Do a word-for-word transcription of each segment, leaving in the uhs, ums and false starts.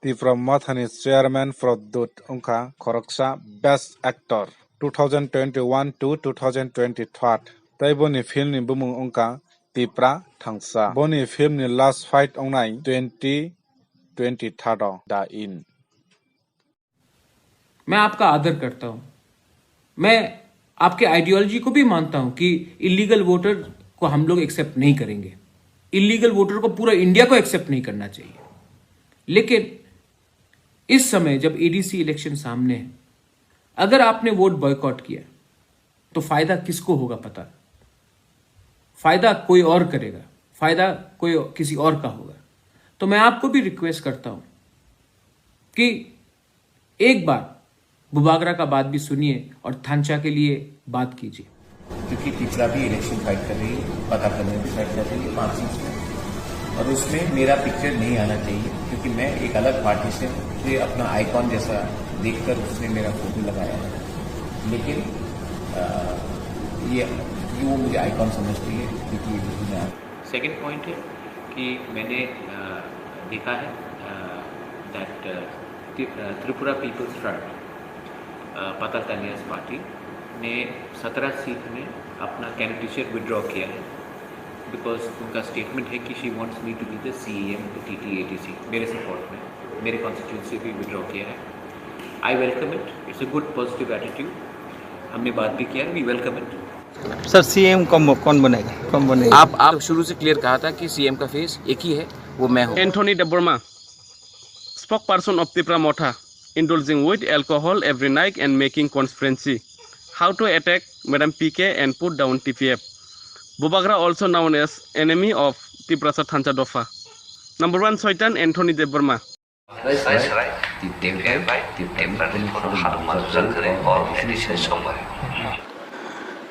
Tipra Mothani chairman Pradyut wngkha khoroksa best actor two thousand twenty-one to two thousand twenty-three. Tei boni film ni bumung wngkha Tipra Thangsa. Boni film ni last fight wngnai twenty twenty-three o Da In. मैं आपका आदर करता हूँ। मैं आपके आइडियोलॉजी को भी मानता हूँ कि इलीगल वोटर को हम लोग एक्सेप्ट नहीं करेंगे। इलीगल वोटर को पूरा इंडिया को एक्सेप्ट नहीं करना चाहिए। लेकिन इस समय जब एडीसी इलेक्शन सामने है, अगर आपने वोट बॉयकॉट किया तो फायदा किसको होगा पता? फायदा कोई और करेगा, फायदा कोई किसी और का होगा। तो मैं आपको भी रिक्वेस्ट करता हूँ कि एक बार बुबागरा का बात भी सुनिए और थांचा के लिए बात कीजिए। क्योंकि पिपरा भी इलेक्शन फाइट कर रही है, पता करने भी फाइट कर रही है पाँच सीट में, और उसमें मेरा पिक्चर नहीं आना चाहिए, क्योंकि मैं एक अलग पार्टी से हूँ। मुझे अपना आइकॉन जैसा देखकर उसने मेरा फोटो लगाया है, लेकिन अ, ये ये वो मुझे आइकॉन समझती है, क्योंकि ये बिल्कुल नया। सेकंड पॉइंट है कि मैंने अ, देखा है दैट त्रिपुरा पीपल्स फ्रंट, पता तनियास पार्टी ने सत्रह सीट में अपना कैंडिडेचर विड्रॉ किया है, बिकॉज उनका स्टेटमेंट है कि she wants me to be the C E M to T T A D C, मेरे सपोर्ट में, मेरे कॉन्स्टिट्यूंसी भी विड्रॉ किया है। I welcome it, it's a good positive attitude। हमने बात भी किया है, we welcome it। Sir, CM कौन कौन बनेगा, कौन बनेगा? आप आप शुरू से क्लियर कहा था कि सीएम का फेस एक ही है, वो मैं हूँ। Anthony Debbarma, spokesperson of Tipra Motha, indulging with alcohol every night and making conspiracy how to attack Madam P K and put down T P F. Bubagra, also known as enemy of Tiprasa Thansa Dopha. Number one Soitan, Anthony Debbarma.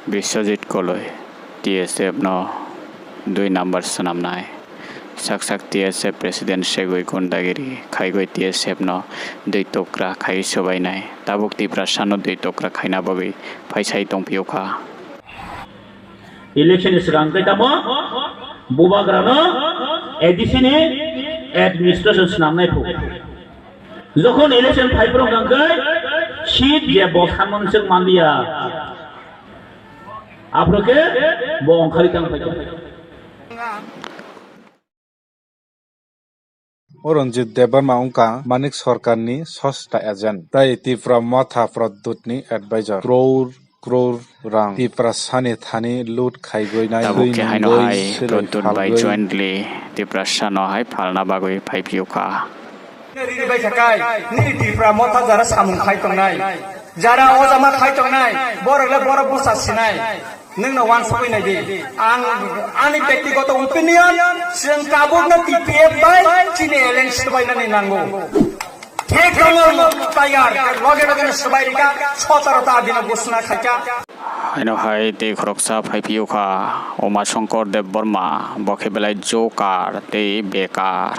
Biswajit Koloi, T S F no dui number swnamnai. Sak sak T S F president segwi gundagiri khaigwi T S F no dui tukra khaiwi swbainai. Tabuk Tiprasa no dui tukra khaina bagwi phaisai tongphiyokha. Election ni swkang khe tamo bubagrano A D C ni administration swnamnai phu. Jokhon election phai phuru hwnkhe seat je bo sanmani swk manliya. Aphuru khe bo ongkhorwi tang phai. O Ranjit Debbarma wngkha Manik Sarkarni sosta agent tei Tipra Motha Pradyutni advisor. Crore crore rang Tiprasani thani loot khaigwinai. Tabuk khe haino hai Pradyut bai jointly Tiprasano hai phalna bagwi phaiphiyokha. Riri bai khakai, nini Tipra Motha jara samung khai tongnai, jara ojama khai tongnai, borok le borok bwsa sinai. Nwngno wansugwi naidi. Ang ani bektigoto opinion, chwng tabukno T P F bai chini alliance swbainani nango. Thik tongo, tiger, loge loge no swbai rika, sotoro ta dino gusna khaika. Haino hai tei khoroksa phaiphiyokha Uma Shankar Debbarma, bo khe belai joker tei bekar,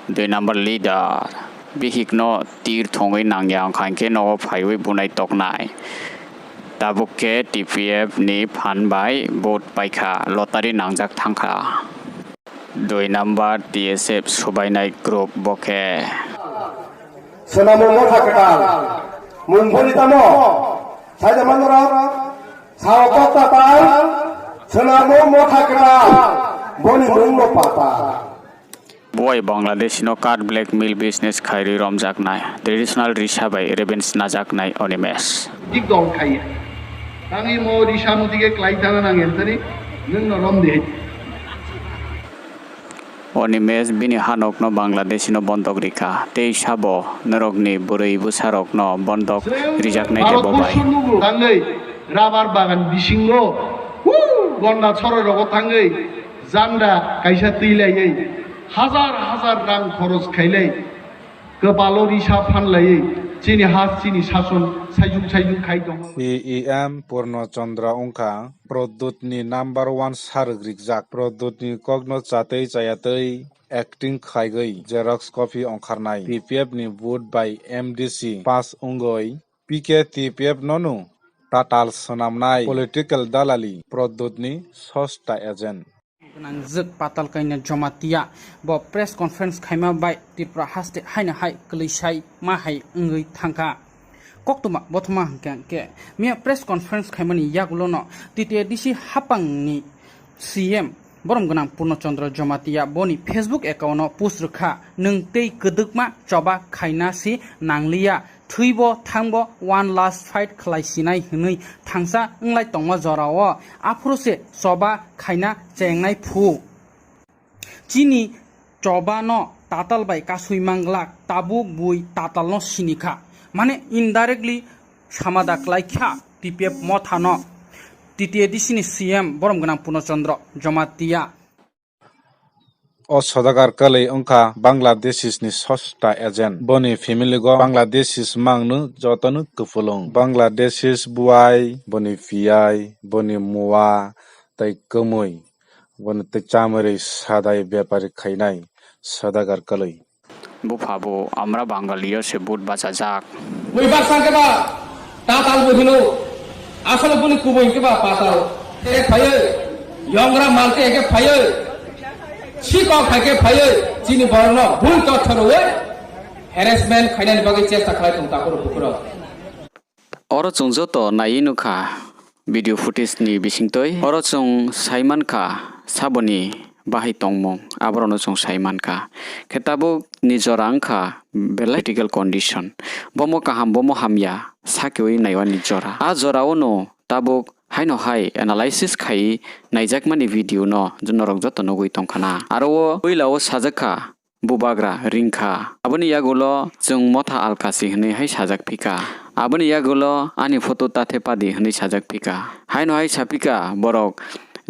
dui number leader. Bihikno tir thongwi nangya wngkha hinkhe nogo phaiwi bunai toknai. Tabuk khe T P F ni phan bai vote paikha, lottery nangjak thangkha. Dui number T S F swbainai group bo khe. Swnamo motha kwtal. Mung boni tamo? Saida manorok. Sao kok tatal. Swnamo motha kwtal. Boni mung no patal. Bo bai Bangladeshi no card blackmail business khairwi romjaknai, traditional risa bai revenge najaknai Animesh. Dik dol khai. Tangwi mo risa muti khe klai thana nang entani nwng no rom di. Animesh bini hanok no Bangladeshi no bondok rikha, tei sabo norok ni bwrwi bwsa rok no bondok rijaknai de bo bai. Tangwi rabar bagan bisingo, huu, gonda choroi rogo tangwi janda kaisa twi laiwi. Hajar hajar rang khoros khailai, kwpalo risa phan laiwi chini ha chini sason saijung saijung khai tongo. P E M Purno Chandra wngkha Pradyut ni number one sarwk rijak. Pradyut ni kokno chatwi chayatwi acting khaigwi xerox copy ongkharnai. T P F ni vote bai M D C pass wngwi P K T P F no no tatal swnamnai political dalali Pradyut ni sosta agent. Nangjwk Patalkaina Jamatia bo press conference khaima bai Tripura haste haino hai kwlwisai ma hai wngwi thangkha. Koktwma bothoma hwnkhe hwnkhe miya press conference khaimani yagulono T T A D C hapangni C M borom gwnang Purno Chandra Jamatia boni Facebook account-o post rwkha, "Nwng tei kwdwkma choba khaina si nangliya, thwibo thangbo one last fight khlai sinai hwnwi thangsa wnglai tongma jorao aphuru se choba khaina chengnai phu. Chini choba no tatal bai kasui manglak, tabuk bui tatal no sini kha." Mane indirectly samada klai kha T P F motha no T T A D C ni C M borom gwnang Purno Chandra Jamatia. O sodagar kwlwi wngkha Bangladeshis ni sosta agent. Boni family go Bangladeshis mangno jotono kupulung. Bangladeshis buai, boni piyai, boni mua, tei kwmwi. Boni tei chamwi rwi sadai bepari khainai sodagar kwlwi. Bupha bo amra Bangali o se but bachajak. Bui baksa khe ba tatal bo hino. Asole buni kubui khe ba patal. Te phaiyo, yongra malte khe phaiyo. Sikok phai khe phaiyo. Chini borno bul totho rwi harassment khainani bagwi chesta khlai tong takhoro bukhuro. Oro chwng joto naiwi nukha video footage ni bisingtwi. Oro chwng sai mankha saboni bahai tongmung, aborokno chwng sai mankha. Khe tabuk ni jora wngkha belai critical condition. Bomo kaham, bomo hamya, sakiui naiwani jora. A jorao no tabuk haino hai analysis khai naijakmani video no norok joto nugui tongkhana. Aro o puila o sajakha, bubagra ringkha. Aboni yagulo chwng motha alkasi hwnwi hai sajak phika. Aboni yagulo ani photo tathe padi hwnwi sajak phika. Haino hai saphika borok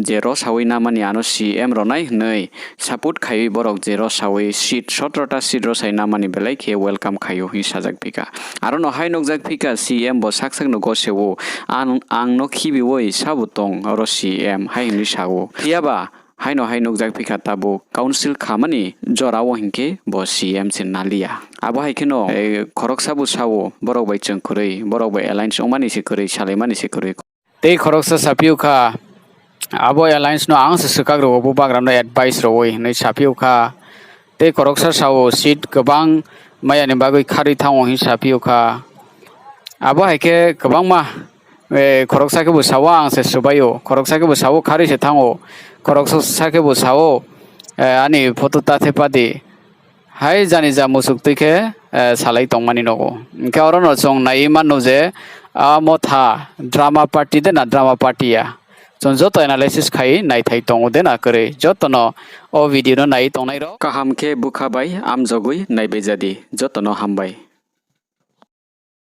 je rosawi namani ano C M ronai hwnwi support khaiwi borok je rosawi seat sotro ta seat rosai namani belai khe welcome khaio hwnwi sajak phika. Arono hai nukjak phika C M bo sak sakno goseo, "Ang, ang no khibiui sabo tong oro C M," hai hwnwi sao. Phiyaba haino hai nukjak phikha tabuk council khamani jorao hinkhe bo C M se naliya. Abo hai kheno, eh, khoroksa bo sao, borok bai chwng kwrwi, borok bai alliance wngmani se kwrwi, salaimani se kwrwi. Tei khoroksa saphiyokha, abo alliance no ang se swkak rwo, bo bagra no advice rwwi hinwi saphiyokha. Tei khoroksa sao seat kwbang mayani bagwi kharwi thango hinwi saphiyokha. Abo hai khe kwbangma Eh, khoroksa khe bo sao ang se swbaio, khoroksa khe bo sao kharwi se thango, khoroksa khe bo sao, eh, ani photo ta the padi. Hai jani ja musuk twi khe, eh, salai tongmani nogo. Hinkhe oro no chwng naiwi mano je, ah, motha drama party de na drama party ya. Chwng joto analysis khai naithai tongo de na kwrwi. Joto no o video no naiwi tongnai rok. Kaham khe bwkha bai amjogwi naibaijadi. Joto no hambai.